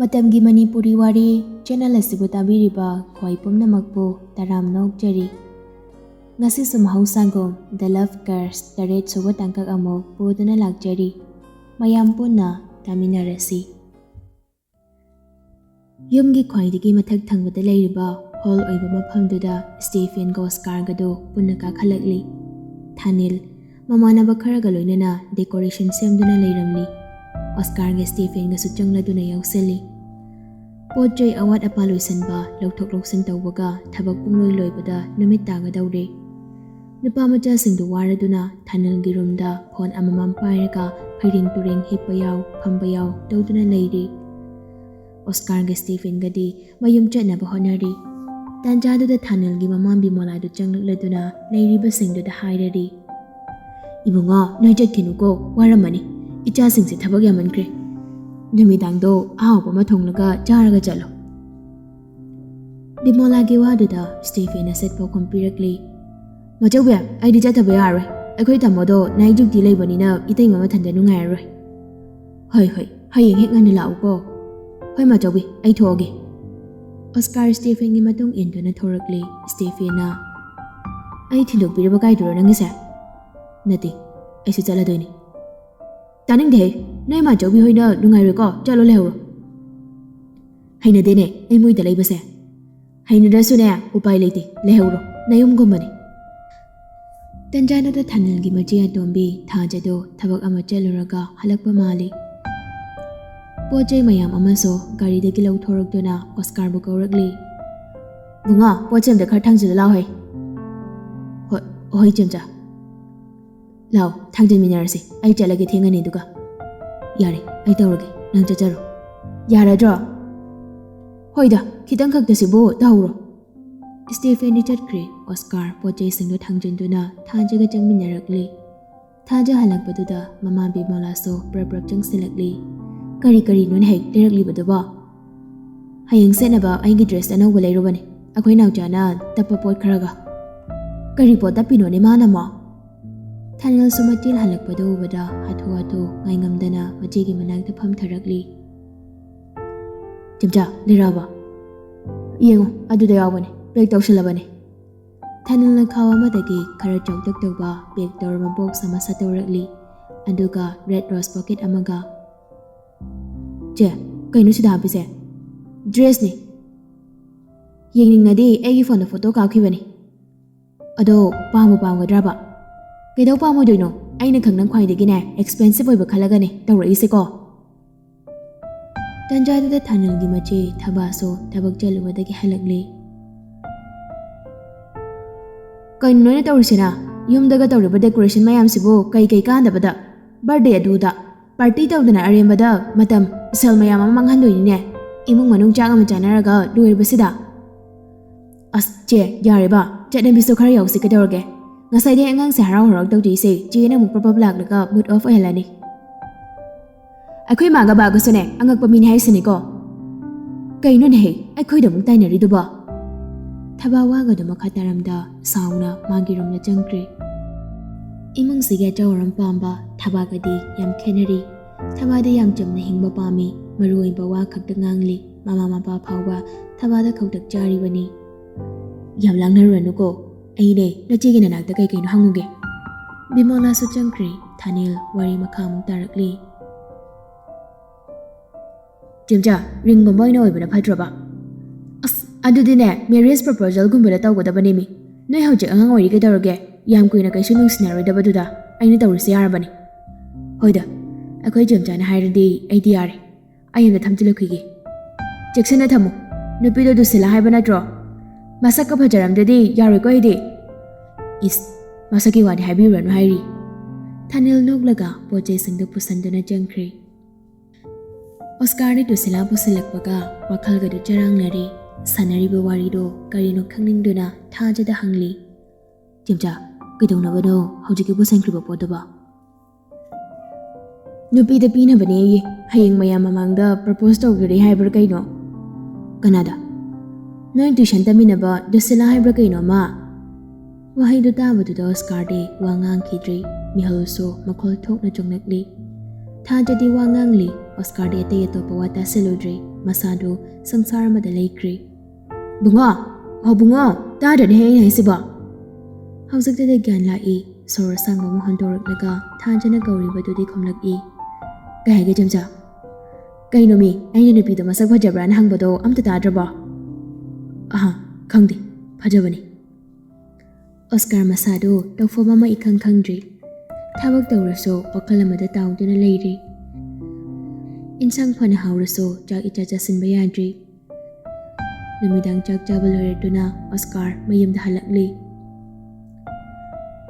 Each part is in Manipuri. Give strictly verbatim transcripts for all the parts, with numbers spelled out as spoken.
ꯃꯇꯝꯒꯤ ꯃꯅꯤꯄꯨꯔꯤ ꯋꯥꯔꯤ ꯆꯦꯅꯦꯜ ꯑꯁꯤꯕꯨ ꯇꯥꯕꯤꯔꯤꯕ ꯈ꯭ꯋꯥꯏ ꯄꯨꯝꯅꯃꯛꯄꯨ ꯇꯔꯥꯝꯅ ꯑꯣꯛꯆꯔꯤ꯫ ꯉꯁꯤꯁꯨ ꯃꯍꯧꯁꯥꯒꯨꯝ The Love Curse ꯇꯔꯦꯠ ꯁꯨꯕ ꯇꯥꯡꯀꯛ ꯑꯃꯨꯛ ꯄꯨꯗꯨꯅ ꯂꯥꯛꯆꯔꯤ꯫ ꯃꯌꯥꯝ ꯄꯨꯟꯅ ꯇꯥꯃꯤꯟꯅꯔꯁꯤ꯫ ꯌꯨꯝꯒꯤ ꯈ꯭ꯋꯥꯏꯗꯒꯤ ꯃꯊꯛ ꯊꯪꯕꯗ ꯂꯩꯔꯤꯕ ꯍꯣꯜ ꯑꯣꯏꯕ ꯃꯐꯝꯗꯨꯗ ꯁ꯭ꯇꯦꯐꯦꯟꯒ ꯑꯣꯁꯀꯥꯔꯒꯗꯣ ꯄꯨꯟꯅ ꯀꯥꯈꯠꯂꯛꯂꯤ꯫ ꯊꯥꯅꯤꯜ ꯃꯃꯥꯟꯅꯕ ꯈꯔꯒ ꯂꯣꯏꯅꯅ ꯗꯦꯀꯣꯔꯦꯁꯟ ꯁꯦꯝꯗꯨꯅ ꯂꯩꯔꯝꯂꯤ꯫ ꯑꯣꯁꯀꯥꯔꯒ ꯁ꯭ꯇꯦꯐꯦꯟꯒꯁꯨ ꯆꯪꯂꯗꯨꯅ ꯌꯥꯎꯁꯜꯂꯤ꯫ ꯄꯣꯠ ꯆꯩ ꯑꯋꯥꯠ ꯑꯄꯥ ꯂꯣꯏꯁꯟꯕ, ꯂꯧꯊꯣꯛ ꯂꯧꯁꯤꯟ ꯇꯧꯕꯒ ꯊꯕꯛ ꯄꯨꯡꯂꯣꯏ ꯂꯣꯏꯕꯗ ꯅꯨꯃꯤꯠ ꯇꯥꯒꯗꯧꯔꯦ꯫ ꯅꯨꯄꯥ ꯃꯆꯥꯁꯤꯡꯗꯨ ꯋꯥꯔꯗꯨꯅ ꯊꯥꯅꯤꯜꯒꯤ ꯔꯨꯝꯗ ꯐꯣꯟ ꯑꯃꯃꯝ ꯄꯥꯏꯔꯒ ꯐꯩꯔꯦꯡ ꯇꯨꯔꯦꯡ ꯍꯤꯞꯄ ꯌꯥꯎ, ꯐꯝꯕ ꯌꯥꯎ ꯇꯧꯗꯨꯅ ꯂꯩꯔꯤ꯫ ꯑꯣꯁꯀꯥꯔꯒ ꯁ꯭ꯇꯦꯐꯦꯟꯒꯗꯤ ꯃꯌꯨꯝ ꯆꯠꯅꯕ ꯍꯣꯠꯅꯔꯤ꯫ ꯇꯥꯟꯖꯥꯗꯨꯗ ꯊꯥꯅꯤꯜꯒꯤ ꯃꯃꯥ ꯕꯤꯃꯣꯂꯥꯗꯨ ꯆꯪꯂꯛꯂꯗꯨꯅ ꯂꯩꯔꯤꯕꯁꯤꯡꯗꯨꯗ ꯍꯥꯏꯔꯔꯤ, "ꯏꯕꯨꯡꯉꯣ, ꯅꯣꯏ ꯆꯠꯈꯤꯅꯨꯀꯣ, ꯋꯥꯔꯝꯃꯅꯤ꯫ ꯏꯆꯥꯁꯤꯡꯁꯦ ꯊꯕꯛ ꯌꯥꯝꯃꯟꯈ꯭ꯔꯦ꯫ ꯅꯨꯃꯤꯗꯥꯡꯗꯣ ꯑꯍꯥꯎꯕ ꯑꯃ ꯊꯣꯡꯂꯒ ꯆꯥꯔꯒ ꯆꯠꯂꯣ꯫" ꯕꯤꯃꯣꯂꯥꯒꯤ ꯋꯥꯗꯨꯗ ꯁ꯭ꯇꯦꯐꯦꯟꯅ ꯁꯠ ꯄꯥꯎꯈꯨꯝ ꯄꯤꯔꯛꯂꯤ, "ꯃꯆꯧꯕꯤ, ꯑꯩꯗꯤ ꯆꯠꯇꯕ ꯌꯥꯔꯣꯏ꯫ ꯑꯩꯈꯣꯏ ꯇꯥꯃꯣꯗꯣ ꯅꯥꯏꯠ ꯗ꯭ꯌꯨꯇꯤ ꯂꯩꯕꯅꯤꯅ ꯏꯇꯩꯃ ꯃꯊꯟꯇ ꯅꯨꯡꯉꯥꯏꯔꯔꯣꯏ꯫" "ꯍꯣꯏ, ꯍꯣꯏ, ꯍꯌꯦꯡ ꯍꯦꯛ ꯉꯟꯅ ꯂꯥꯛꯎꯀꯣ꯫" "ꯍꯣꯏ ꯃꯆꯧꯕꯤ, ꯑꯩ ꯊꯣꯛꯑꯒꯦ꯫" ꯑꯣꯁꯀꯥꯔ ꯁ꯭ꯇꯦꯐꯦꯟꯒꯤ ꯃꯇꯨꯡ ꯏꯟꯗꯨꯅ ꯊꯣꯔꯛꯂꯤ꯫ ꯁ꯭ꯇꯦꯐꯦꯟꯅ, "ꯑꯩ ꯊꯤꯟꯗꯣꯛꯄꯤꯔꯕ ꯀꯥꯏꯗꯨꯔꯣ ꯅꯪꯒꯤꯁꯦ?" "ꯅꯠꯇꯦ, ꯑꯩꯁꯨ ꯆꯠꯂꯗꯣꯏꯅꯤ꯫" "ꯇꯥꯅꯤꯡꯗꯦꯍꯦ, ꯅꯣꯏ ꯃꯥꯆꯧꯕꯤ ꯍꯣꯏꯅ ꯅꯨꯡꯉꯥꯏꯔꯣꯏꯀꯣ, ꯆꯠꯂꯣ ꯂꯩꯍꯧꯔꯣ꯫" "ꯍꯩꯅꯗꯦꯅꯦ ꯑꯩ ꯃꯣꯏꯗ ꯂꯩꯕꯁꯦ꯫" "ꯍꯩꯅꯗ꯭ꯔꯁꯨꯅꯦ, ꯎꯄꯥꯏ ꯂꯩꯇꯦ, ꯂꯩꯍꯧꯔꯣ, ꯅꯌꯨꯝꯒꯨꯝꯕꯅꯤ꯫" ꯇꯟꯖꯥꯗꯨꯗ ꯊꯥꯅꯤꯜꯒꯤ ꯃꯆꯦ ꯑꯇꯣꯝꯕꯤ ꯊꯥꯖꯗꯣ ꯊꯕꯛ ꯑꯃ ꯆꯠꯂꯨꯔꯒ ꯍꯜꯂꯛꯄ ꯃꯥꯜꯂꯤ꯫ ꯄꯣꯠ ꯆꯩ ꯃꯌꯥꯝ ꯑꯃꯁꯨ ꯒꯥꯔꯤꯗꯒꯤ ꯂꯧꯊꯣꯔꯛꯇꯨꯅ ꯑꯣꯁꯀꯥꯔꯕꯨ ꯀꯧꯔꯛꯂꯤ꯫ "ꯕꯨꯡꯉꯣ, ꯄꯣꯠ ꯆꯩ ꯑꯝꯇ ꯈꯔ ꯊꯥꯡꯖꯤꯜꯂꯨ ꯂꯥꯎ ꯍꯩ꯫" "ꯍꯣꯏ, ꯍꯣꯏ ꯏꯆꯦꯝꯆꯥ꯫" "ꯂꯥꯎ, ꯊꯥꯡꯖꯤꯟꯃꯤꯟꯅꯔꯁꯤ꯫ ꯑꯩ ꯆꯠꯂꯒꯦ ꯊꯦꯡꯉꯅꯤ ꯑꯗꯨꯒ꯫" "ꯌꯥꯔꯦ, ꯑꯩ ꯇꯧꯔꯒꯦ, ꯅꯪ ꯆꯠꯆꯔꯣ꯫" "ꯌꯥꯔꯗ꯭ꯔꯣ?" "ꯍꯣꯏꯗ, ꯈꯤꯇꯪ ꯈꯛꯇꯁꯤꯕꯨ ꯇꯧꯍꯧꯔꯣ꯫" ꯁ꯭ꯇꯦꯐꯦꯟꯗꯤ ꯆꯠꯈ꯭ꯔꯦ꯫ ꯑꯣꯁꯀꯥꯔ ꯄꯣꯠ ꯆꯩꯁꯤꯡꯗꯣ ꯊꯥꯡꯖꯤꯟꯗꯨꯅ ꯊꯥꯖꯒ ꯆꯪꯃꯤꯟꯅꯔꯛꯂꯤ꯫ ꯊꯥꯖ ꯍꯜꯂꯛꯄꯗꯨꯗ ꯃꯃꯥ ꯕꯤꯃꯣꯂꯥꯁꯨ ꯄ꯭ꯔꯞ ꯄ꯭ꯔꯞ ꯆꯪꯁꯤꯜꯂꯛꯂꯤ꯫ "ꯀꯔꯤ ꯀꯔꯤꯅꯣꯅꯦ ꯍꯦꯛ ꯂꯩꯔꯛꯂꯤꯕꯗꯨꯕꯣ?" "ꯍꯌꯦꯡ ꯁꯦꯠꯅꯕ ꯑꯩꯒꯤ ꯗ꯭ꯔꯦꯁ ꯑꯅꯧꯕ ꯂꯩꯔꯨꯕꯅꯦ, ꯑꯩꯈꯣꯏ ꯅꯥꯎꯆꯥꯅ ꯇꯞꯄ ꯄꯣꯠ ꯈꯔꯒ꯫" "ꯀꯔꯤ ꯄꯣꯠ ꯇꯞꯄꯤꯅꯣꯅꯦ ꯃꯥꯅꯃꯣ?" ꯊꯥꯅꯤꯜꯁꯨ ꯃꯆꯦꯜ ꯍꯜꯂꯛꯄꯗꯨ ꯎꯕꯗ ꯍꯥꯊꯨ ꯍꯥꯊꯨ ꯉꯥꯏꯉꯝꯗꯅ ꯃꯆꯦꯒꯤ ꯃꯅꯥꯛꯇ ꯐꯝꯊꯔꯛꯂꯤ꯫ "ꯏꯆꯥ, ꯂꯩꯔꯛꯑꯕ? ꯌꯦꯡꯉꯣ, ꯑꯗꯨꯗ ꯌꯥꯎꯕꯅꯦ, ꯄꯦꯛ ꯇꯧꯁꯜꯂꯕꯅꯦ"꯫ ꯊꯥꯅꯤꯜꯅ ꯈꯥꯎ ꯑꯃꯗꯒꯤ ꯈꯔ ꯆꯥꯎꯇꯛ ꯇꯧꯕ ꯄꯦꯛ ꯇꯧꯔꯕ ꯕꯣꯛꯁ ꯑꯃ ꯁꯠꯇꯣꯔꯛꯂꯤ꯫ ꯑꯗꯨꯒ ꯔꯦꯗ ꯔꯣꯁ ꯄꯣꯀꯦꯠ ꯑꯃꯒ꯫ "ꯆꯦ, ꯀꯩꯅꯣ ꯁꯤꯗ ꯍꯥꯞꯄꯤꯁꯦ?" "ꯗ꯭ꯔꯦꯁꯅꯤ꯫ ꯌꯦꯡꯅꯤꯡꯉꯗꯤ ꯑꯩꯒꯤ ꯐꯣꯟꯗ ꯐꯣꯇꯣ ꯀꯥꯞꯈꯤꯕꯅꯤ꯫ ꯑꯗꯣ ꯄꯥꯝꯕꯨ ꯄꯥꯝꯒꯗ꯭ꯔꯕ?" "ꯀꯩꯗꯧ ꯄꯥꯝꯃꯣꯏꯗꯣꯏꯅꯣ? ꯑꯩꯅ ꯈꯪꯅ ꯈ꯭ꯋꯥꯏꯗꯒꯤꯅꯦ ꯑꯦꯛꯁꯄꯦꯟꯁꯤꯞ ꯑꯣꯏꯕ ꯈꯜꯂꯒꯅꯦ ꯇꯧꯔꯛꯏꯁꯦꯀꯣ"꯫ ꯇꯟꯖꯥꯗꯨꯗ ꯊꯥꯅꯤꯜꯒꯤ ꯃꯆꯦ ꯊꯕꯥꯁꯨ ꯊꯕꯛ ꯆꯠꯂꯨꯕꯗꯒꯤ ꯍꯜꯂꯛꯂꯤ꯫ "ꯀꯩꯅꯣ ꯅꯣꯏꯅ ꯇꯧꯔꯤꯁꯤꯅ? ꯌꯨꯝꯗꯒ ꯇꯧꯔꯤꯕ ꯗꯦꯀꯣꯔꯦꯁꯟ ꯃꯌꯥꯝꯁꯤꯕꯨ ꯀꯩ ꯀꯩ ꯀꯥꯟꯗꯕꯗ? ꯕꯥꯔꯗꯦ ꯑꯗꯨꯗ ꯄꯥꯔꯇꯤ ꯇꯧꯗꯅ ꯑꯔꯦꯝꯕꯗ ꯃꯇꯝ, ꯁꯦꯜ ꯃꯌꯥꯝ ꯑꯃ ꯃꯥꯡꯍꯟꯗꯣꯏꯅꯤꯅꯦ꯫ ꯏꯃꯨꯡ ꯃꯅꯨꯡ ꯆꯥꯛ ꯑꯃ ꯆꯥꯅꯔꯒ ꯂꯣꯏꯔꯕꯁꯤꯗ"꯫ "ꯑꯁ ꯆꯦ, ꯌꯥꯔꯦꯕ, ꯆꯠꯅꯕꯤꯁꯨ ꯈꯔ ꯌꯥꯎꯁꯤ ꯀꯩꯗꯧꯔꯒꯦ? ꯉꯁꯥꯏꯗꯩ ꯑꯉꯥꯡꯁꯦ ꯍꯔꯥꯎ ꯍꯔꯥꯎ ꯇꯧꯖꯩꯁꯦ, ꯆꯦꯅ ꯑꯃꯨꯛ ꯄ꯭ꯔꯞ ꯄ꯭ꯔꯞ ꯂꯥꯛꯂꯒ ꯃꯨꯠ ꯑꯣꯐ ꯑꯣꯏꯍꯜꯂꯅꯤ"꯫ "ꯑꯩꯈꯣꯏ ꯃꯥꯒ ꯕꯥꯒꯁꯨꯅꯦ ꯑꯉꯛꯄ ꯃꯤꯅꯤ ꯍꯥꯏꯁꯤꯅꯤꯀꯣ"꯫ "ꯀꯩꯅꯣꯅꯦꯍꯦ, ꯑꯩꯈꯣꯏꯗ ꯑꯃꯨꯛ ꯇꯥꯏꯅꯔꯤꯗꯨꯕꯣ?" ꯊꯕꯥ ꯋꯥꯒꯗꯣ ꯃꯈꯥ ꯇꯥꯔꯝꯗ ꯁꯥꯎꯅ ꯃꯥꯒꯤ ꯔꯨꯝꯗ ꯆꯪꯈ꯭ꯔꯦ꯫ ꯏꯃꯨꯡꯁꯤꯒꯤ ꯑꯆꯧ ꯑꯔꯝ ꯄꯥꯝꯕ ꯊꯕꯥꯒꯗꯤ ꯌꯥꯝ ꯈꯦꯠꯅꯔꯤ꯫ ꯊꯕꯥꯗꯤ ꯌꯥꯝ ꯆꯝꯅ ꯍꯤꯡꯕ ꯄꯥꯝꯃꯤ, ꯃꯔꯨꯑꯣꯏꯕ ꯋꯥ ꯈꯛꯇ ꯉꯥꯡꯂꯤ꯫ ꯃꯃꯥ ꯃꯄꯥ ꯐꯥꯎꯕ ꯊꯕꯥꯗ ꯈꯧꯇꯛ ꯆꯥꯔꯤꯕꯅꯤ꯫ "ꯌꯥꯝ ꯂꯥꯡꯅꯔꯨꯔꯅꯨꯀꯣ, ꯑꯩꯅꯦ ꯅꯆꯦꯒꯤ ꯅꯅꯥꯛꯇ ꯀꯩ ꯀꯩꯅꯣ ꯍꯪꯉꯨꯒꯦ"꯫ ꯕꯤꯃꯣꯂꯥꯁꯨ ꯆꯪꯈ꯭ꯔꯦ꯫ ꯊꯥꯅꯤꯜ ꯋꯥꯔꯤ ꯃꯈꯥ ꯑꯃꯨꯛ ꯇꯥꯔꯛꯂꯤ꯫ "ꯆꯦꯝꯆꯥ, ꯔꯤꯡꯒꯨꯝꯕ ꯑꯣꯏꯅ ꯑꯣꯏꯕꯅ ꯐꯠꯇ꯭ꯔꯣꯕ?" "ꯑꯁ, ꯑꯗꯨꯗꯤꯅꯦ, ꯃꯦꯔꯤꯌꯦꯖ ꯄ꯭ꯔꯄꯣꯖꯦꯜꯒꯨꯝꯕꯗ ꯇꯧꯒꯗꯕꯅꯦꯃꯤ꯫ ꯅꯣꯏ ꯍꯧꯖꯤꯛ ꯑꯉꯥꯡ ꯑꯣꯏꯔꯤ ꯀꯩꯗꯧꯔꯒꯦ? ꯌꯥꯝ ꯀꯨꯏꯅ ꯀꯩꯁꯨ ꯅꯨꯡꯁꯤꯅꯔꯣꯏꯗꯕꯗꯨꯗ ꯑꯩꯅ ꯇꯧꯔꯤꯁꯦ ꯌꯥꯔꯕꯅꯤ"꯫ "ꯍꯣꯏꯗ, ꯑꯩꯈꯣꯏ ꯆꯦꯝꯆꯥꯅ ꯍꯥꯏꯔꯗꯤ ꯑꯩꯗꯤ ꯌꯥꯔꯦ꯫ ꯑꯩ ꯑꯝꯇ ꯊꯝꯖꯤꯜꯂꯛꯈꯤꯒꯦ"꯫ "ꯆꯦꯛꯁꯤꯟꯅ ꯊꯝꯃꯨ꯫ ꯅꯨꯄꯤꯗꯣ ꯗꯨꯁꯤꯂꯥ ꯍꯥꯏꯕ ꯅꯠꯇ꯭ꯔꯣ? ꯃꯁꯛꯀ ꯐꯖꯔꯝꯗ꯭ꯔꯗꯤ ꯌꯥꯔꯣꯏꯀꯣ ꯑꯩꯗꯤ"꯫ "ꯏꯁ, ꯃꯁꯛꯀꯤ ꯋꯥꯗꯤ ꯍꯥꯏꯕꯤꯔꯨꯔꯅꯨ ꯍꯥꯏꯔꯤ"꯫ ꯊꯥꯅꯤꯜ ꯅꯣꯛꯂꯒ ꯄꯣꯠ ꯆꯩꯁꯤꯡꯗꯨ ꯄꯨꯁꯟꯗꯨꯅ ꯆꯪꯈ꯭ꯔꯦ꯫ ꯑꯣꯁꯀꯥꯔꯗꯤ ꯗꯨꯁꯤꯂꯥ ꯄꯨꯁꯤꯜꯂꯛꯄꯒ ꯋꯥꯈꯜꯒꯗꯨ ꯆꯔꯥꯡꯅꯔꯦ꯫ ꯁꯥꯟꯅꯔꯤꯕ ꯋꯥꯔꯤꯗꯣ ꯀꯔꯤꯅꯣ ꯈꯪꯅꯤꯡꯗꯨꯅ ꯊꯥꯖꯗ ꯍꯪꯂꯤ꯫ "ꯆꯦꯝꯆꯥ, ꯀꯩꯗꯧꯅꯕꯅꯣ ꯍꯧꯖꯤꯛꯀꯤ ꯄꯨꯁꯟꯈ꯭ꯔꯤꯕ ꯄꯣꯠꯇꯨꯕꯣ?" "ꯅꯨꯄꯤꯗ ꯄꯤꯅꯕꯅꯦꯌꯦ꯫ ꯍꯌꯦꯡ ꯃꯌꯥꯝ ꯃꯃꯥꯡꯗ ꯄ꯭ꯔꯄꯣꯁ ꯇꯧꯗꯣꯔꯦ ꯍꯥꯏꯕ꯭ꯔꯥ ꯀꯩꯅꯣ"꯫ "ꯀꯅꯥꯗ?" "ꯅꯣꯏ ꯇ꯭ꯌꯨꯁꯟ ꯇꯝꯃꯤꯟꯅꯕ ꯗꯨꯁꯤꯂꯥ ꯍꯥꯏꯕ꯭ꯔꯥ ꯀꯩꯅꯣ ꯑꯃ"꯫ ꯋꯥꯍꯩꯗꯨ ꯇꯥꯕꯗꯨꯗ ꯑꯣꯁꯀꯥꯔꯗꯤ ꯋꯥ ꯉꯥꯡꯈꯤꯗ꯭ꯔꯦ꯫ ꯃꯤꯍꯨꯜꯁꯨ ꯃꯈꯣꯜ ꯊꯣꯛꯅ ꯆꯣꯡꯂꯛꯂꯤ꯫ ꯊꯥꯖꯗꯤ ꯋꯥ ꯉꯥꯡꯂꯤ꯫ ꯑꯣꯁꯀꯥꯔꯗꯤ ꯑꯇꯩ ꯑꯇꯣꯞꯄ ꯋꯥ ꯇꯥꯁꯤꯜꯂꯨꯗ꯭ꯔꯦ꯫ ꯃꯁꯥꯗꯨ ꯁꯪꯁꯥꯔ ꯑꯃꯗ ꯂꯩꯈ꯭ꯔꯦ꯫ "ꯕꯨꯡꯉꯣ! ꯍꯣ ꯕꯨꯡꯉꯣ! ꯇꯥꯗ꯭ꯔꯅꯦ ꯑꯩꯅ ꯍꯥꯏꯁꯤꯕꯣ?" ꯍꯧꯖꯤꯛꯇꯗ ꯒ꯭ꯌꯥꯟ ꯂꯥꯛꯏ꯫ ꯁꯣꯔ ꯑꯁꯥꯡꯕ ꯑꯃ ꯍꯣꯟꯗꯣꯔꯛꯂꯒ ꯊꯥꯖꯅ ꯀꯧꯔꯤꯕꯗꯨꯗꯤ ꯈꯨꯝꯂꯛꯏ꯫ "ꯀꯩ ꯍꯥꯏꯒꯦ ꯆꯝꯆꯥ?" "ꯀꯩꯅꯣ ꯃꯤ, ꯑꯩꯅ ꯅꯨꯄꯤꯗꯣ ꯃꯁꯛ ꯐꯖꯕ꯭ꯔꯥꯅ ꯍꯪꯕꯗꯣ ꯑꯝꯇ ꯇꯥꯗ꯭ꯔꯕꯣ?" "ꯑꯍꯥ, ꯈꯪꯗꯦ, ꯐꯖꯕꯅꯤ꯫" ꯑꯣꯁꯀꯥꯔ ꯃꯁꯥꯗꯨ ꯇꯧꯐꯝ ꯑꯃ ꯏꯈꯪ ꯈꯪꯗ꯭ꯔꯤ꯫ ꯊꯕꯛ ꯇꯧꯔꯁꯨ ꯋꯥꯈꯜ ꯑꯃꯗ ꯇꯥꯎꯗꯨꯅ ꯂꯩꯔꯤ꯫ ꯏꯟꯁꯥꯡ ꯐꯅ ꯍꯥꯎꯔꯁꯨ ꯆꯥꯛ ꯏꯆꯥ ꯆꯥꯁꯤꯟꯕ ꯌꯥꯗ꯭ꯔꯤ꯫ ꯅꯨꯃꯤꯗꯥꯡ ꯆꯥꯛ ꯆꯥꯕ ꯂꯣꯏꯔꯗꯨꯅ ꯑꯣꯁꯀꯥꯔ ꯃꯌꯨꯝꯗ ꯍꯜꯂꯛꯂꯤ꯫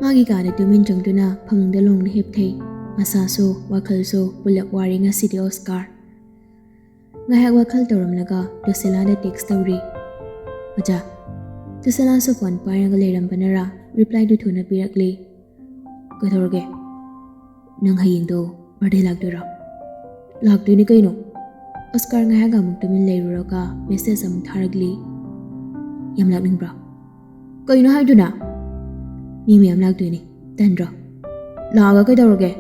ꯃꯥꯒꯤ ꯀꯥꯗ ꯇꯨꯃꯤꯟ ꯆꯪꯗꯨꯅ ꯐꯃꯨꯡꯗ ꯂꯣꯡꯅ ꯍꯤꯞꯊꯩ꯫ ꯃꯁꯥꯁꯨ ꯋꯥꯈꯜꯁꯨ ꯄꯨꯂꯞ ꯋꯥꯔꯦ ꯉꯁꯤꯗꯤ ꯑꯣꯁꯀꯥꯔ꯫ ꯉꯥꯏꯍꯥꯛ ꯋꯥꯈꯜ ꯇꯧꯔꯝꯂꯒ ꯗꯣꯁꯤꯂꯥꯗ ꯇꯦꯛꯁ ꯇꯧꯔꯤ꯫ "ꯃꯆꯥ꯫" ꯗꯣꯁꯤꯂꯥꯁꯨ ꯐꯣꯟ ꯄꯥꯏꯔꯒ ꯂꯩꯔꯝꯕꯅꯔꯥ ꯔꯤꯄ꯭ꯂꯥꯏꯗꯨ ꯊꯨꯅ ꯄꯤꯔꯛꯂꯤ꯫ "ꯀꯩꯗꯧꯔꯒꯦ? ꯅꯪ ꯍꯌꯦꯡꯗꯣ ꯕꯥꯔꯗꯦ ꯂꯥꯛꯇꯣꯏꯔꯣ?" "ꯂꯥꯛꯇꯣꯏꯅꯤ ꯀꯩꯅꯣ꯫" ꯑꯣꯁꯀꯥꯔ ꯉꯥꯏꯍꯥꯛ ꯑꯃꯨꯛ ꯇꯨꯃꯤꯟ ꯂꯩꯔꯨꯔꯒ ꯃꯦꯁꯦꯖ ꯑꯃꯨꯛ ꯊꯥꯔꯛꯂꯤ꯫ "ꯌꯥꯝ ꯂꯥꯛꯅꯤꯡꯕ꯭ꯔꯣ?" "ꯀꯩꯅꯣ ꯍꯥꯏꯗꯨꯅ?" "ꯃꯤ ꯃꯌꯥꯝ ꯂꯥꯛꯇꯣꯏꯅꯤ, ꯇꯟꯗ꯭ꯔꯣ?" "ꯂꯥꯛꯑꯒ ꯀꯩꯗꯧꯔꯒꯦ?"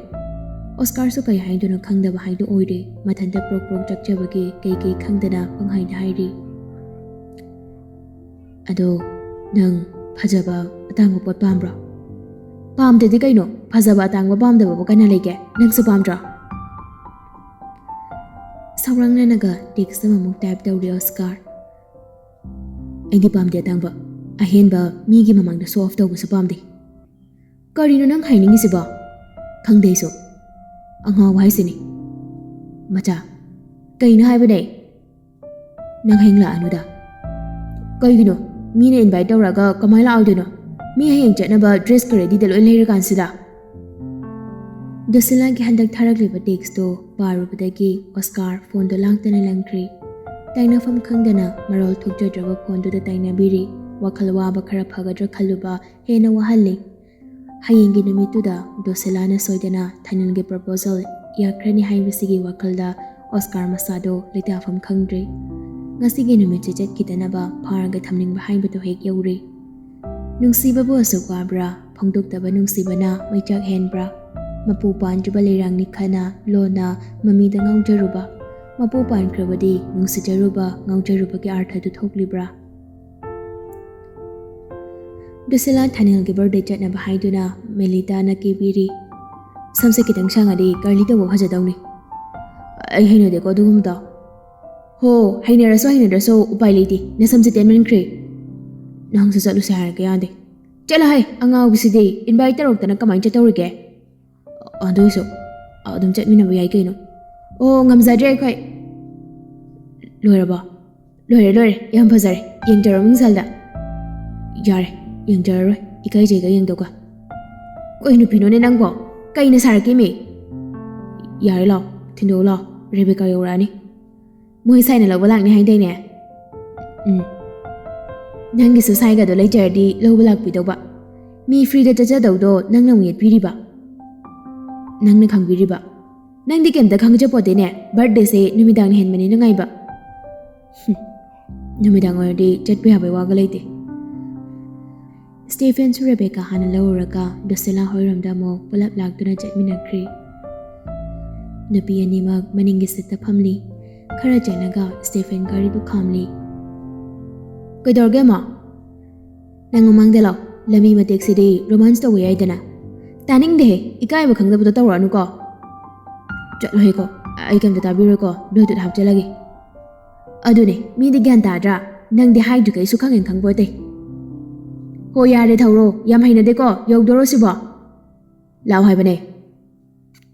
ꯑꯣꯁꯀꯥꯔꯁꯨ ꯀꯩ ꯍꯥꯏꯗꯣꯏꯅꯣ ꯈꯪꯗꯕ ꯍꯥꯏꯗꯨ ꯑꯣꯏꯔꯦ꯫ ꯃꯊꯟꯇ ꯄ꯭ꯔꯣꯛ ꯄ꯭ꯔꯣꯛ ꯆꯠꯆꯕꯒꯤ ꯀꯩ ꯀꯩ ꯈꯪꯗꯅ ꯄꯪꯍꯥꯏꯗ ꯍꯥꯏꯔꯤ꯫ "ꯑꯗꯣ ꯅꯪ ꯐꯖꯕ ꯑꯇꯥꯡꯕ ꯄꯣꯠ ꯄꯥꯝꯕ꯭ꯔꯣ?" "ꯄꯥꯝꯗꯗꯤ ꯀꯩꯅꯣ, ꯐꯖꯕ ꯑꯇꯥꯡꯕ ꯄꯥꯝꯗꯕꯕꯨ ꯀꯅꯥ ꯂꯩꯒꯦ? ꯅꯪꯁꯨ ꯄꯥꯝꯗ꯭ꯔꯣ?" ꯁꯧꯔꯥꯡꯅꯅꯒ ꯇꯦꯛꯁ ꯑꯃꯃꯨꯛ ꯇꯥꯏꯞ ꯇꯧꯔꯤ ꯑꯣꯁꯀꯥꯔ꯫ "ꯑꯩꯗꯤ ꯄꯥꯝꯗꯦ ꯑꯇꯥꯡꯕ꯫ ꯑꯍꯦꯟꯕ ꯃꯤꯒꯤ ꯃꯃꯥꯡꯗ ꯁꯣ ꯑꯣꯐ ꯇꯧꯕꯁꯨ ꯄꯥꯝꯗꯦ꯫" "ꯀꯔꯤꯅꯣ ꯅꯪ ꯍꯥꯏꯅꯤꯡꯉꯤꯁꯤꯕꯣ?" "ꯈꯪꯗꯦ ꯑꯩꯁꯨ꯫ ꯑꯉꯥꯎꯕ ꯍꯥꯏꯁꯤꯅꯤ꯫" "ꯃꯆꯥ, ꯀꯩꯅꯣ ꯍꯥꯏꯕꯅꯦ?" "ꯅꯪ ꯍꯌꯦꯡ ꯂꯥꯛꯑꯅꯨꯗ꯫" "ꯀꯩꯒꯤꯅꯣ? ꯃꯤꯅ ꯏꯟꯚꯥꯏꯠ ꯇꯧꯔꯒ ꯀꯃꯥꯏꯅ ꯂꯥꯛꯑꯣꯏꯗꯣꯏꯅꯣ? ꯃꯤ ꯍꯌꯦꯡ ꯆꯠꯅꯕ ꯗ꯭ꯔꯦꯁꯀ ꯔꯦꯗꯤꯗ ꯂꯣꯏ ꯂꯩꯔꯀꯥꯟꯁꯤꯗ꯫" ꯗꯣꯁꯤꯂꯥꯒꯤ ꯍꯟꯗꯛ ꯊꯥꯔꯛꯂꯤꯕ ꯇꯦꯛꯁꯇꯣ ꯄꯥꯔꯨꯕꯗꯒꯤ ꯑꯣꯁꯀꯥꯔ ꯐꯣꯟꯗꯣ ꯂꯥꯡꯇꯅ ꯂꯪꯈ꯭ꯔꯦ꯫ ꯇꯥꯏꯅꯐꯝ ꯈꯪꯗꯅ ꯃꯔꯣꯜ ꯊꯣꯛꯆꯗ꯭ꯔꯕ ꯐꯣꯟꯗꯨꯗ ꯇꯥꯏꯅꯕꯤꯔꯤ꯫ ꯋꯥꯈꯜ ꯋꯥꯕ ꯈꯔ ꯐꯒꯗ꯭ꯔꯥ ꯈꯜꯂꯨꯕ ꯍꯦꯟꯅ ꯋꯥꯍꯜꯂꯤ꯫ ꯍꯌꯦꯡꯒꯤ ꯅꯨꯃꯤꯠꯇꯨꯗ ꯗꯣꯁꯤꯂꯥꯅ ꯁꯣꯏꯗꯅ ꯊꯥꯏꯅꯜꯒꯤ ꯄ꯭ꯔꯣꯄꯣꯖꯜ ꯌꯥꯈ꯭ꯔꯅꯤ ꯍꯥꯏꯕꯁꯤꯒꯤ ꯋꯥꯈꯜꯗ ꯑꯣꯁꯀꯥꯔ ꯃꯁꯥꯗꯣ ꯂꯩꯇꯥꯐꯝ ꯈꯪꯗ꯭ꯔꯦ꯫ ꯉꯁꯤꯒꯤ ꯅꯨꯃꯤꯠꯁꯦ ꯆꯠꯈꯤꯗꯅꯕ ꯐꯥꯔꯒ ꯊꯝꯅꯤꯡꯕ ꯍꯥꯏꯕꯗꯨ ꯍꯦꯛ ꯌꯧꯔꯦ꯫ ꯅꯨꯡꯁꯤꯕꯕꯨ ꯑꯁꯨꯛ ꯋꯥꯕ꯭ꯔꯥ? ꯐꯣꯡꯗꯣꯛꯇꯕ ꯅꯨꯡꯁꯤꯕꯅ ꯃꯩꯆꯥꯛ ꯍꯦꯟꯕ꯭ꯔꯥ? ꯃꯄꯨ ꯄꯥꯟꯗ꯭ꯔꯤꯕ ꯂꯩꯔꯥꯡꯅꯤ ꯈꯅ ꯂꯣꯟꯅ ꯃꯃꯤꯗ ꯉꯥꯎꯖꯔꯨꯕ꯫ ꯃꯄꯨ ꯄꯥꯟꯈ꯭ꯔꯕꯗꯤ ꯅꯨꯡꯁꯤꯖꯔꯨꯕ, ꯉꯥꯎꯖꯔꯨꯕꯒꯤ ꯑꯥꯔꯊꯗꯨ ꯊꯣꯛꯂꯤꯕ꯭ꯔꯥ? ꯕꯤꯁꯤꯂꯥ ꯊꯥꯅꯤꯜꯒꯤ ꯕꯥꯔꯗꯦ ꯆꯠꯅꯕ ꯍꯥꯏꯗꯨꯅ ꯃꯦꯂꯤꯇꯥꯅ ꯀꯦꯕꯤꯔꯤ꯫ "ꯁꯝꯁꯦ ꯈꯤꯇꯪ ꯁꯥꯡꯉꯗꯤ ꯀꯔꯂꯤ ꯇꯧꯕ ꯐꯖꯗꯧꯅꯤ꯫ ꯑꯩ ꯍꯩꯅꯗꯦꯀꯣ ꯑꯗꯨꯒꯨꯝꯕꯗꯣ꯫ ꯍꯣ, ꯍꯩꯅꯔꯁꯨ ꯍꯩꯅꯗ꯭ꯔꯁꯨ ꯎꯄꯥꯏ ꯂꯩꯇꯦ, ꯅꯁꯝꯁꯦ ꯇꯦꯟꯃꯟꯈ꯭ꯔꯦ꯫ ꯅꯪꯁꯨ ꯆꯠꯂꯨꯁꯦ ꯍꯥꯏꯔꯒ ꯌꯥꯗꯦ꯫ ꯆꯠꯂꯣ ꯍꯥꯏ, ꯑꯉꯥꯎꯕꯤꯁꯤꯗꯤ, ꯏꯟꯚꯥꯏꯠ ꯇꯧꯔꯛꯇꯅ ꯀꯃꯥꯏꯅ ꯆꯠꯇꯧꯔꯤꯒꯦ? ꯑꯗꯨꯏꯁꯨ ꯑꯗꯨꯝ ꯆꯠꯃꯤꯟꯅꯕ ꯌꯥꯏ ꯀꯩꯅꯣ꯫ ꯑꯣ, ꯉꯝꯖꯗ꯭ꯔꯦ ꯑꯩꯈꯣꯏ꯫ ꯂꯣꯏꯔꯕꯣ? ꯂꯣꯏꯔꯦ, ꯂꯣꯏꯔꯦ, ꯌꯥꯝ ꯐꯖꯔꯦ꯫ ꯌꯦꯡꯖꯔꯣ ꯃꯤꯡꯁꯦꯜꯗ꯫ ꯌꯥꯔꯦ, ꯌꯦꯡꯖꯔꯔꯣꯏ, ꯏꯀꯥꯏꯖꯩꯒ ꯌꯦꯡꯗꯧꯒ꯫ ꯀꯩ ꯅꯨꯄꯤꯅꯣꯅꯦ ꯅꯪꯕꯣ? ꯀꯩꯅ ꯁꯥꯔꯛꯀꯦꯃꯤ? ꯌꯥꯔꯦ, ꯂꯥꯎ, ꯊꯤꯟꯗꯣꯛꯎ ꯂꯥꯎ, ꯔꯦꯕꯦꯀꯥ ꯌꯧꯔꯛꯑꯅꯤ꯫ ꯃꯣꯏ ꯁꯥꯏꯅ ꯂꯧꯕ ꯂꯥꯛꯅꯤ ꯍꯥꯏꯗꯥꯏꯅꯦ? ꯎꯝ꯫ ꯅꯪꯒꯤꯁꯨ ꯁꯥꯏꯒꯗꯣ ꯂꯩꯖꯔꯗꯤ ꯂꯧꯕ ꯂꯥꯛꯄꯤꯗꯧꯕ꯫ ꯃꯤ ꯐ꯭ꯔꯤꯗ ꯆꯠꯆꯗꯧꯗꯣ ꯅꯪꯅ ꯑꯃꯨꯛ ꯌꯦꯠꯄꯤꯔꯤꯕ꯫ ꯅꯪꯅ ꯈꯪꯕꯤꯔꯤꯕ꯫ ꯅꯪꯗꯤ ꯀꯩꯝꯇ ꯈꯪꯖꯄꯣꯠꯇꯦꯅꯦ, ꯕꯥꯔꯗꯦꯁꯦ ꯅꯨꯃꯤꯗꯥꯡꯅ ꯍꯦꯟꯕꯅꯤ ꯅꯨꯡꯉꯥꯏꯕ꯫ ꯍꯨꯝ, ꯅꯨꯃꯤꯗꯥꯡ ꯑꯣꯏꯔꯗꯤ ꯆꯠꯄ ꯌꯥꯕꯩ ꯋꯥꯒ ꯂꯩꯇꯦ꯫ ꯁ꯭ꯇꯦꯐꯦꯟꯁꯨ ꯔꯦꯕꯦꯀꯥ ꯍꯥꯟꯅ ꯂꯧꯔꯨꯔꯒ ꯗꯣꯁꯦꯂꯥ ꯍꯣꯏꯔꯣꯝꯗ ꯑꯃꯨꯛ ꯄꯨꯂꯞ ꯂꯥꯛꯇꯨꯅ ꯆꯠꯃꯤꯟꯅꯈ꯭ꯔꯦ꯫ ꯅꯨꯄꯤ ꯑꯅꯤꯃꯛ ꯃꯅꯤꯡꯒꯤ ꯁꯤꯠꯇ ꯐꯝꯂꯤ꯫ ꯈꯔ ꯆꯠꯂꯒ ꯁ꯭ꯇꯦꯐꯦꯟ ꯒꯥꯔꯤꯗꯨ ꯈꯥꯝꯂꯤ꯫ "ꯀꯩꯗꯧꯔꯒꯦ, ꯑꯃ? ꯅꯪ ꯃꯃꯥꯡꯗ ꯂꯥꯎ, ꯂꯝꯕꯤ ꯃꯇꯦꯛꯁꯤꯗꯤ ꯔꯣꯃꯥꯟꯁ ꯇꯧꯕ ꯌꯥꯏꯗꯅ꯫ ꯇꯥꯅꯤꯡꯗꯦꯍꯦ, ꯏꯀꯥꯏꯕ ꯈꯪꯗꯕꯗꯣ ꯇꯧꯔꯛꯑꯅꯨꯀꯣ꯫ ꯆꯠꯂꯣꯍꯦꯀꯣ, ꯑꯩ ꯀꯩꯝꯇ ꯇꯥꯕꯤꯔꯣꯏꯀꯣ, ꯕ꯭ꯂꯨꯇꯨꯠ ꯍꯥꯞꯆꯜꯂꯒꯦ꯫" ꯑꯗꯨꯅꯦ, ꯃꯤꯗꯤ ꯒ꯭ꯌꯥꯟ ꯇꯥꯗ꯭ꯔꯥ? ꯅꯪꯗꯤ ꯍꯥꯏꯗ꯭ꯔꯤꯈꯩꯁꯨ ꯈꯪꯉꯦꯅ ꯈꯪꯄꯣꯠꯇꯦ꯫ "ꯍꯣ, ꯌꯥꯔꯦ, ꯊꯧꯔꯣ, ꯌꯥꯝ ꯍꯩꯅꯗꯦꯀꯣ, ꯌꯧꯗꯣꯔꯣ ꯁꯤꯕꯣ?" "ꯂꯥꯎ ꯍꯥꯏꯕꯅꯦ꯫"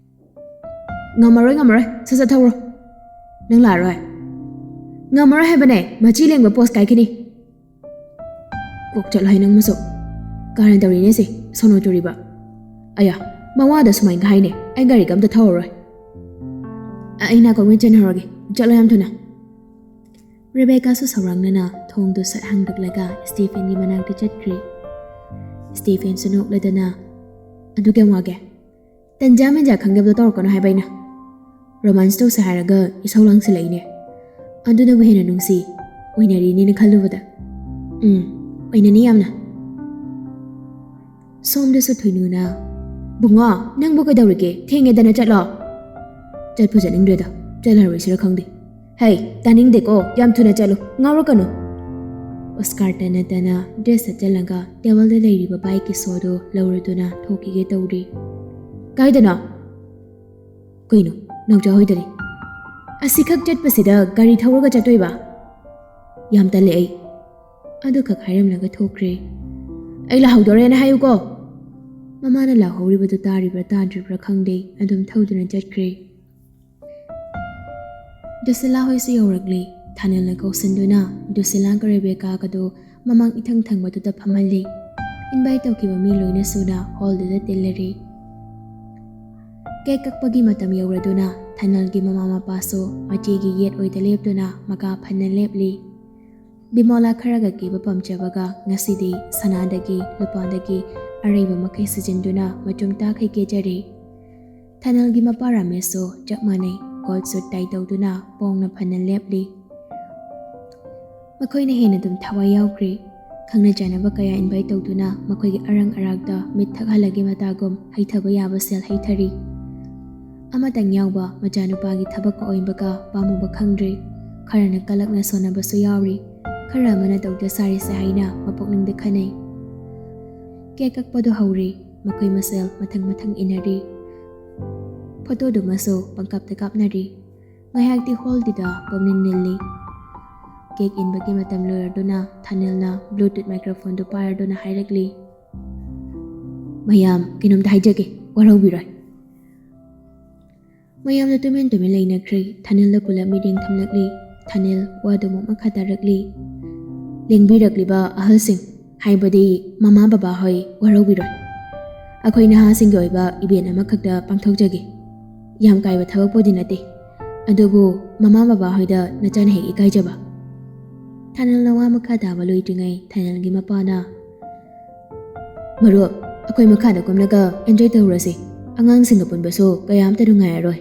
"ꯉꯝꯃꯔꯣꯏ, ꯉꯝꯃꯔꯣꯏ, ꯁꯠ ꯁꯠ ꯊꯧꯔꯣ꯫" "ꯅꯪ ꯂꯥꯛꯑꯔꯣꯏ?" "ꯉꯝꯃꯔꯣꯏ ꯍꯥꯏꯕꯅꯦ, ꯃꯆꯤ ꯂꯦꯡꯕ ꯄꯣꯁ ꯀꯥꯏꯈꯤꯅꯤ꯫" "ꯀꯣꯛ ꯆꯠꯂꯣ ꯍꯥꯏ ꯅꯪ ꯃꯁꯨ꯫ ꯀꯥꯔꯟ ꯇꯧꯔꯤꯅꯦ ꯁꯤ, ꯁꯣꯅꯣ ꯆꯨꯔꯤꯕ꯫ ꯑꯌꯥ, ꯃꯋꯥꯗ ꯁꯨꯃꯥꯏꯅ ꯍꯥꯏꯅꯦ, ꯑꯩ ꯒꯥꯔꯤꯒ ꯑꯝꯇ ꯊꯧꯔꯔꯣꯏ꯫ ꯑ-, ꯑꯩ ꯅꯥꯀꯣꯡ ꯆꯦꯟꯍꯧꯔꯒꯦ, ꯆꯠꯂꯣ ꯌꯥꯝ ꯊꯨꯅ꯫" ꯔꯦꯕꯦꯀꯥꯁꯨ ꯁꯧꯔꯥꯡꯅꯅ ꯊꯣꯡꯗꯨ ꯁꯠ ꯍꯥꯡꯗꯣꯛꯂꯒ ꯁ꯭ꯇꯤꯐꯦꯟꯒꯤ ꯃꯅꯥꯛꯇ ꯆꯠꯈ꯭ꯔꯦ꯫ ꯁ꯭ꯇꯤꯐꯦꯟꯁꯨ ꯅꯣꯛꯂꯗꯅ, "ꯑꯗꯨ ꯀꯌꯥꯝ ꯋꯥꯒꯦ? ꯇꯟꯖꯥ ꯃꯦꯟꯖꯥ ꯈꯪꯗꯕꯗꯣ ꯇꯧꯔꯛꯀꯅꯨ ꯍꯥꯏꯕ ꯑꯩꯅ꯫ ꯔꯣꯃꯥꯟꯁ ꯇꯧꯁꯦ ꯍꯥꯏꯔꯒ ꯏꯁꯧ ꯂꯥꯡꯁꯤꯜꯂꯛꯏꯅꯦ꯫ ꯑꯗꯨꯅꯕꯨ ꯍꯦꯟꯅ ꯅꯨꯡꯁꯤ, ꯑꯣꯏꯅꯔꯤꯅꯦꯅ ꯈꯜꯂꯨꯕꯗ꯫ ꯎꯝ, ꯑꯣꯏꯅꯅꯤ ꯌꯥꯝꯅ꯫" ꯁꯣꯝꯗꯁꯨ ꯊꯣꯏꯅꯨꯅ, "ꯕꯨꯡꯉꯣ, ꯅꯪꯕꯨ ꯀꯩꯗꯧꯔꯤꯒꯦ? ꯊꯦꯡꯉꯦꯗꯅ, ꯆꯠꯂꯣ꯫" "ꯆꯠꯄꯨ ꯆꯠꯅꯤꯡꯗ꯭ꯔꯦꯗ, ꯆꯠꯂꯔꯣꯏꯁꯤꯔ ꯈꯪꯗꯦ꯫ ꯍꯩ, ꯇꯥꯅꯤꯡꯗꯦꯀꯣ, ꯌꯥꯝ ꯊꯨꯅ ꯆꯠꯂꯨ, ꯉꯥꯎꯔꯛꯀꯅꯨ꯫ ꯑꯣꯁꯀꯥꯔ ꯇꯅ ꯇꯅ ꯗ꯭ꯔꯦꯁ ꯁꯠꯆꯜꯂꯒ ꯇꯦꯕꯜꯗ ꯂꯩꯔꯤꯕ ꯕꯥꯏꯛꯀꯤ ꯁꯣꯗꯨ ꯂꯧꯔꯗꯨꯅ ꯊꯣꯛꯈꯤꯒꯦ ꯇꯧꯔꯤ꯫ ꯀꯥꯏꯗꯅꯣ? ꯀꯩꯅꯣ, ꯅꯥꯎꯆꯥ ꯍꯣꯏꯗꯅꯤ꯫ ꯑꯁꯤꯈꯛ ꯆꯠꯄꯁꯤꯗ ꯒꯥꯔꯤ ꯊꯧꯔꯒ ꯆꯠꯇꯣꯏꯕ? ꯌꯥꯝ ꯇꯜꯂꯦ ꯑꯩ꯫ ꯑꯗꯨꯈꯛ ꯍꯥꯏꯔꯝꯂꯒ ꯊꯣꯛꯈ꯭ꯔꯦ꯫ ꯑꯩ ꯂꯥꯛꯍꯧꯗꯣꯔꯦꯅ ꯍꯥꯏꯌꯨꯀꯣ꯫ ꯃꯃꯥꯅ ꯂꯥꯎꯍꯧꯔꯤꯕꯗꯨ ꯇꯥꯔꯤꯕ꯭ꯔꯥ ꯇꯥꯗ꯭ꯔꯤꯕ꯭ꯔꯥ ꯈꯪꯗꯦ, ꯑꯗꯨꯝ ꯊꯧꯗꯨꯅ ꯆꯠꯈ꯭ꯔꯦ꯫ ꯗꯨꯁꯤꯂꯥ ꯍꯣꯏꯁꯨ ꯌꯧꯔꯛꯂꯦ꯫ ꯊꯥꯅꯦꯜꯅ ꯀꯧꯁꯤꯟꯗꯨꯅ ꯗꯨꯁꯤꯂꯥꯒ ꯔꯦꯕꯦꯀꯥꯒꯗꯣ ꯃꯃꯥꯡ ꯏꯊꯪ ꯊꯪꯕꯗꯨꯗ ꯐꯝꯍꯜꯂꯤ꯫ ꯏꯟꯚꯥꯏꯠ ꯇꯧꯈꯤꯕ ꯃꯤ ꯂꯣꯏꯅ ꯁꯨꯅ ꯍꯣꯜꯗꯨꯗ ꯇꯤꯜꯂꯔꯤ꯫ ꯀꯦꯛ ꯀꯛꯄꯒꯤ ꯃꯇꯝ ꯌꯧꯔꯗꯨꯅ ꯊꯥꯅꯦꯜꯒꯤ ꯃꯃꯥ ꯃꯄꯥꯁꯨ ꯃꯆꯦꯒꯤ ꯌꯦꯠ ꯑꯣꯏꯗ ꯂꯦꯞꯇꯨꯅ ꯃꯀꯥ ꯐꯟꯅ ꯂꯦꯞꯂꯤ꯫ ꯕꯤꯃꯣꯂꯥ ꯈꯔꯒ ꯀꯦꯕ ꯄꯥꯝꯖꯕꯒ ꯉꯁꯤꯗꯤ ꯁꯅꯥꯗꯒꯤ ꯂꯨꯄꯥꯗꯒꯤ ꯑꯔꯩꯕ ꯃꯈꯩ ꯁꯤꯖꯤꯟꯗꯨꯅ ꯃꯆꯨꯝ ꯇꯥꯈꯩ ꯀꯦꯖꯔꯤ꯫ ꯊꯥꯅꯦꯜꯒꯤ ꯃꯄꯥ ꯔꯥꯃꯦꯁꯁꯨ ꯆꯞ ꯃꯥꯟꯅꯩ, ꯀꯣꯠ ꯁꯨꯠ ꯇꯥꯏ ꯇꯧꯗꯨꯅ ꯄꯣꯡꯅ ꯐꯅ ꯂꯦꯞꯂꯤ꯫ ꯃꯈꯣꯏꯅ ꯍꯦꯟꯅ ꯑꯗꯨꯝ ꯊꯋꯥꯏ ꯌꯥꯎꯈ꯭ꯔꯦ꯫ ꯈꯪꯅ ꯆꯥꯟꯅꯕ ꯀꯌꯥ ꯏꯟꯚꯥꯏꯠ ꯇꯧꯗꯨꯅ ꯃꯈꯣꯏꯒꯤ ꯑꯔꯪ ꯑꯔꯥꯛꯇ ꯃꯤꯠ ꯊꯛꯍꯜꯂꯒꯦ ꯃꯇꯥꯒꯨꯝ ꯍꯩꯊꯕ ꯌꯥꯕ ꯁꯦꯜ ꯍꯩꯊꯔꯤ꯫ ꯑꯃꯇꯪ ꯌꯥꯎꯕ ꯃꯆꯥꯅꯨꯄꯥꯒꯤ ꯊꯕꯛ ꯑꯣꯏꯕꯒ ꯄꯥꯝꯃꯨꯕ ꯈꯪꯗ꯭ꯔꯦ꯫ ꯈꯔꯅ ꯀꯂꯛꯅ ꯁꯣꯟꯅꯕꯁꯨ ꯌꯥꯎꯔꯤ꯫ ꯈꯔ ꯑꯃꯅ ꯇꯧꯗ ꯁꯥꯔꯤꯁꯦ ꯍꯥꯏꯅ ꯃꯄꯨꯛꯅꯤꯡꯗ ꯈꯟꯅꯩ꯫ ꯀꯦꯛ ꯀꯛꯄꯗꯨ ꯍꯧꯔꯦ꯫ ꯃꯈꯣꯏ ꯃꯁꯦꯜ ꯃꯊꯪ ꯃꯊꯪ ꯏꯟꯅꯔꯤ꯫ ꯐꯣꯇꯣꯗꯨꯃꯁꯨ ꯄꯪꯀꯥꯞꯇ ꯀꯥꯞꯅꯔꯤ꯫ ꯉꯥꯏꯍꯥꯛꯇꯤ ꯍꯣꯜꯗꯨꯗ ꯄꯨꯝꯅꯤꯜ ꯅꯤꯜꯂꯤ꯫ ꯀꯦꯛ ꯏꯟꯕꯒꯤ ꯃꯇꯝ ꯂꯣꯏꯔꯗꯨꯅ ꯊꯥꯅꯦꯜꯅ ꯕ꯭ꯂꯨꯇꯨꯠ ꯃꯥꯏꯀ꯭ꯔꯣꯐꯣꯟꯗꯨ ꯄꯥꯏꯔꯗꯨꯅ ꯍꯥꯏꯔꯛꯂꯤ, "ꯃꯌꯥꯝ, ꯀꯩꯅꯣꯝꯇ ꯍꯥꯏꯖꯒꯦ, ꯋꯥꯔꯧꯕꯤꯔꯣꯏ꯫" ꯃꯌꯥꯝꯅ ꯇꯨꯃꯤꯟ ꯇꯨꯃꯤꯟ ꯂꯩꯅꯈ꯭ꯔꯦ꯫ ꯊꯥꯅꯦꯜꯗ ꯄꯨꯂꯞ ꯃꯤꯠꯌꯦꯡ ꯊꯝꯂꯛꯂꯤ꯫ ꯊꯥꯅꯦꯜ ꯋꯥꯗꯨ ꯑꯃꯨꯛ ꯃꯈꯥ ꯇꯥꯔꯛꯂꯤ, "ꯂꯦꯡꯕꯤꯔꯛꯂꯤꯕ ꯑꯍꯜꯁꯤꯡ, ꯍꯥꯏꯕꯗꯤ ꯃꯃꯥ ꯕꯕꯥ ꯍꯣꯏ, ꯋꯥꯔꯧꯕꯤꯔꯣꯏ꯫ ꯑꯩꯈꯣꯏ ꯅꯍꯥꯁꯤꯡꯒꯤ ꯑꯣꯏꯕ ꯏꯚꯦꯟ ꯑꯃꯈꯛꯇ ꯄꯥꯡꯊꯣꯛꯆꯒꯦ꯫ ꯌꯥꯝ ꯀꯥꯏꯕ ꯊꯕꯛꯄꯨꯗꯤ ꯅꯠꯇꯦ, ꯑꯗꯨꯕꯨ ꯃꯃꯥ ꯕꯕꯥ ꯍꯣꯏꯗ ꯅꯆꯥꯅ ꯍꯦꯛ ꯏꯀꯥꯏꯖꯕ꯫" ꯊꯥꯅꯦꯜꯅ ꯋꯥ ꯃꯈꯥ ꯇꯥꯕ ꯂꯣꯏꯗ꯭ꯔꯤꯉꯩ ꯊꯥꯅꯦꯜꯒꯤ ꯃꯄꯥꯅ, "ꯃꯔꯨꯞ, ꯑꯩꯈꯣꯏ ꯃꯈꯥꯗ ꯀꯨꯝꯂꯒ ꯑꯦꯟꯖꯣꯏ ꯇꯧꯔꯁꯤ꯫ ꯑꯉꯥꯡꯁꯤꯡꯒ ꯄꯨꯟꯕꯁꯨ ꯀꯌꯥ ꯑꯝꯇ ꯅꯨꯡꯉꯥꯏꯔꯔꯣꯏ꯫"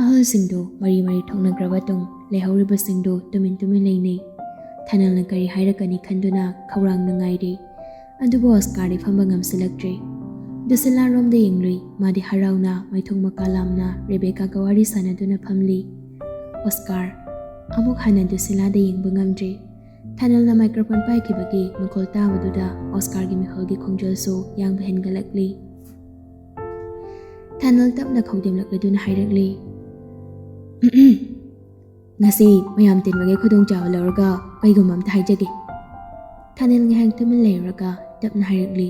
ꯑꯍꯜꯁꯤꯡꯗꯨ ꯃꯔꯤ ꯃꯔꯤ ꯊꯣꯛꯅꯈ꯭ꯔꯕ ꯇꯨꯡ ꯂꯩꯍꯧꯔꯤꯕꯁꯤꯡꯗꯨ ꯇꯨꯃꯤꯟ ꯇꯨꯃꯤꯟ ꯂꯩꯅꯩ꯫ ꯊꯥꯅꯦꯜꯅ ꯀꯔꯤ ꯍꯥꯏꯔꯛꯀꯅꯤ ꯈꯟꯗꯨꯅ ꯈꯧꯔꯥꯡꯅ ꯉꯥꯏꯔꯤ꯫ ꯑꯗꯨꯕꯨ ꯑꯣꯁꯀꯥꯔꯗꯤ ꯐꯝꯕ ꯉꯝꯁꯤꯜꯂꯛꯇ꯭ꯔꯦ꯫ ꯗꯨꯁꯤꯂꯥ ꯔꯣꯝꯗ ꯌꯦꯡꯂꯨꯏ꯫ ꯃꯥꯗꯤ ꯍꯔꯥꯎꯅ ꯃꯩꯊꯣꯡ ꯃꯀꯥ ꯂꯥꯝꯅ ꯔꯦꯕꯦꯀꯥꯒ ꯋꯥꯔꯤ ꯁꯥꯟꯅꯗꯨꯅ ꯐꯝꯂꯤ꯫ ꯑꯣꯁꯀꯥꯔ ꯑꯃꯨꯛ ꯍꯟꯅ ꯗꯨꯁꯤꯂꯥꯗ ꯌꯦꯡꯕ ꯉꯝꯗ꯭ꯔꯤ꯫ ꯊꯥꯅꯦꯜꯅ ꯃꯥꯏꯀ꯭ꯔꯣꯐꯣꯟ ꯄꯥꯏꯈꯤꯕꯒꯤ ꯃꯈꯣꯜ ꯇꯥꯕꯗꯨꯗ ꯑꯣꯁꯀꯥꯔꯒꯤ ꯃꯤꯍꯨꯜꯒꯤ ꯈꯣꯡꯖꯦꯜꯁꯨ ꯌꯥꯡꯕ ꯍꯦꯟꯒꯠꯂꯛꯂꯤ꯫ ꯊꯥꯅꯦꯜ ꯇꯞꯅ ꯈꯧꯗꯦꯝꯂꯛꯂꯗꯨꯅ ꯍꯥꯏꯔꯛꯂꯤ, "ꯉꯁꯤ ꯃꯌꯥꯝ ꯇꯤꯟꯕꯒꯤ ꯈꯨꯗꯣꯡꯆꯥꯕ ꯂꯧꯔꯒ ꯀꯩꯒꯨꯝꯕ ꯑꯝꯇ ꯍꯥꯏꯖꯒꯦ꯫" ꯊꯥꯅꯦꯜ ꯉꯥꯏꯍꯥꯛ ꯇꯨꯃꯤꯟ ꯂꯩꯔꯨꯔꯒ ꯇꯞꯅ ꯍꯥꯏꯔꯛꯂꯤ,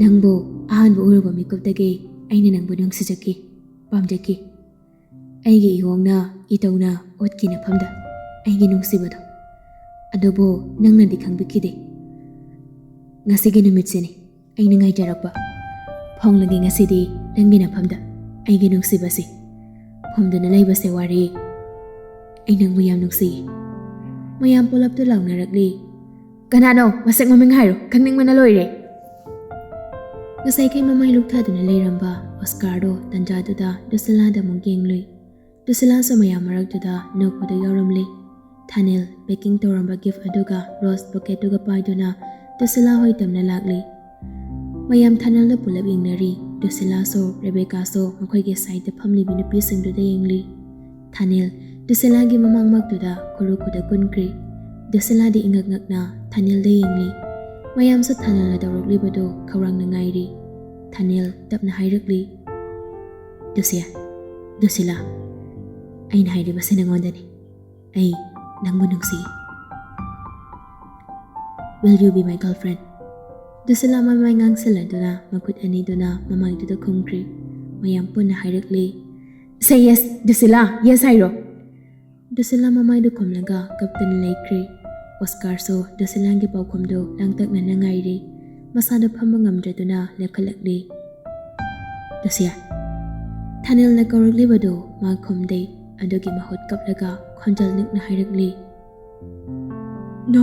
"ꯅꯪꯕꯨ ꯑꯍꯥꯟꯕ ꯎꯔꯨꯕ ꯃꯤꯀꯨꯞꯇꯒꯤ ꯑꯩꯅ ꯅꯪꯕꯨ ꯅꯨꯡꯁꯤꯖꯈꯤ, ꯄꯥꯝꯖꯈꯤ꯫ ꯑꯩꯒꯤ ꯏꯌꯣꯡꯅ ꯏꯇꯧꯅ ꯎꯠꯈꯤ ꯅꯐꯝꯗ ꯑꯩꯒꯤ ꯅꯨꯡꯁꯤꯕꯗꯣ꯫ ꯑꯗꯨꯕꯨ ꯅꯪꯅꯗꯤ ꯈꯪꯕꯤꯈꯤꯗꯦ꯫ ꯉꯁꯤꯒꯤ ꯅꯨꯃꯤꯠꯁꯤꯅꯤ ꯑꯩꯅ ꯉꯥꯏꯖꯔꯛꯄ꯫ ꯐꯣꯡꯂꯒꯦ ꯉꯁꯤꯗꯤ ꯅꯪꯒꯤ ꯅꯐꯝꯗ ꯑꯩꯒꯤ ꯅꯨꯡꯁꯤꯕꯁꯤ꯫ ꯐꯣꯡꯗꯨꯅ ꯂꯩꯕꯁꯦ ꯋꯥꯔꯦ꯫ ꯑꯩ ꯅꯪꯕꯨ ꯌꯥꯝ ꯅꯨꯡꯁꯤꯌꯦ꯫" ꯃꯌꯥꯝ ꯄꯨꯂꯞꯇꯨ ꯂꯥꯎꯅꯔꯛꯂꯤ꯫ "ꯀꯅꯥꯅꯣ? ꯃꯁꯛ ꯃꯃꯤꯡ ꯍꯥꯏꯔꯣ, ꯈꯪꯅꯤꯡꯕꯅ ꯂꯣꯏꯔꯦ꯫" ꯉꯁꯥꯏꯈꯩ ꯃꯃꯥꯏ ꯂꯨꯛꯊꯗꯨꯅ ꯂꯩꯔꯝꯕ ꯑꯣꯁꯀꯥꯔꯗꯣ ꯇꯟꯖꯥꯗꯨꯗ ꯗꯨꯁꯤꯂꯥꯗ ꯑꯃꯨꯛ ꯌꯦꯡꯂꯨꯏ꯫ ꯗꯨꯁꯤꯂꯥꯁꯨ ꯃꯌꯥꯝ ꯃꯔꯛꯇꯨꯗ ꯅꯣꯛꯄꯗ ꯌꯥꯎꯔꯝꯂꯦ꯫ ꯊꯥꯅꯦꯜ ꯄꯦꯀꯤꯡ ꯇꯧꯔꯝꯕ ꯒꯤꯐ ꯑꯗꯨꯒ ꯔꯣꯁ ꯕꯣꯀꯦꯠꯇꯨꯒ ꯄꯥꯏꯗꯨꯅ ꯗꯨꯁꯤꯂꯥ ꯍꯣꯏ ꯇꯝꯅ ꯂꯥꯛꯂꯤ꯫ ꯃꯌꯥꯝ ꯊꯥꯅꯦꯜꯗ ꯄꯨꯂꯞ ꯌꯦꯡꯅꯔꯤ꯫ ꯗꯨꯁꯤꯂꯥꯁꯨ ꯔꯦꯕꯦꯀꯥꯁꯨ ꯃꯈꯣꯏꯒꯤ ꯁꯥꯏꯠꯇ ꯐꯝꯂꯤꯕ ꯅꯨꯄꯤꯁꯤꯡꯗꯨꯗ ꯌꯦꯡꯂꯤ꯫ ꯊꯥꯅꯦꯜ ꯗꯨꯁꯤꯂꯥꯒꯤ ꯃꯃꯥꯡꯃꯛꯇꯨꯗ ꯈꯨꯔꯨ ꯈꯨꯗ ꯀꯨꯟꯈ꯭ꯔꯤ꯫ ꯗꯨꯁꯤꯂꯥꯗꯤ ꯏꯉꯛ ꯉꯛꯅ ꯊꯥꯅꯦꯜꯗ ꯌꯦꯡꯂꯤ꯫ ꯃꯌꯥꯝꯁꯨ ꯊꯥꯅꯦꯜꯅ ꯇꯧꯔꯛꯂꯤꯕꯗꯨ ꯈꯧꯔꯥꯡꯅ ꯉꯥꯏꯔꯤ꯫ ꯊꯥꯅꯦꯜ ꯇꯞꯅ ꯍꯥꯏꯔꯛꯂꯤ, "ꯗꯨꯁꯤꯌꯥ, ꯗꯨꯁꯤꯂꯥ, ꯑꯩꯅ ꯍꯥꯏꯔꯤꯕꯁꯤ ꯅꯉꯣꯟꯗꯅꯤ꯫ ꯑꯩ ꯅꯪꯕꯨ ꯅꯨꯡꯁꯤ꯫ Will you be my girlfriend?" ꯗꯨꯁꯤꯂꯥ ꯃꯃꯥꯏ ꯉꯥꯡꯁꯤꯜꯂꯗꯨꯅ ꯃꯈꯨꯠ ꯑꯅꯤꯗꯨꯅ ꯃꯃꯥꯏꯗꯨꯗ ꯈꯨꯝꯈ꯭ꯔꯤ꯫ ꯃꯌꯥꯝ ꯄꯨꯟꯅ ꯍꯥꯏꯔꯛꯂꯤ, "Say yes, ꯗꯨꯁꯤꯂꯥ, yes ꯍꯥꯏꯔꯣ꯫" ꯗꯨꯁꯤꯂꯥ ꯃꯃꯥꯏꯗꯨ ꯈꯨꯝꯂꯒ ꯀꯞꯇꯨꯅ ꯂꯩꯈ꯭ꯔꯤ꯫ ꯑꯣꯁꯀꯥꯔꯁꯨ ꯗꯨꯁꯤꯂꯥꯒꯤ ꯄꯥꯎꯈꯨꯝꯗꯨ ꯂꯥꯡꯇꯛꯅꯅ ꯉꯥꯏꯔꯤ꯫ ꯃꯁꯥꯗꯨ ꯐꯝꯕ ꯉꯝꯗ꯭ꯔꯗꯨꯅ ꯂꯦꯞꯈꯠꯂꯛꯂꯤ꯫ "ꯗꯨꯁꯤꯌꯥ꯫" ꯊꯥꯅꯦꯜꯅ ꯀꯧꯔꯛꯂꯤꯕꯗꯨ ꯃꯥ ꯈꯨꯝꯗꯦ꯫ ꯑꯗꯨꯒꯤ ꯃꯍꯨꯠ ꯀꯞꯂꯒ ꯈꯣꯟꯖꯦꯜ ꯅꯤꯛꯅ ꯍꯥꯏꯔꯛꯂꯤ, "No,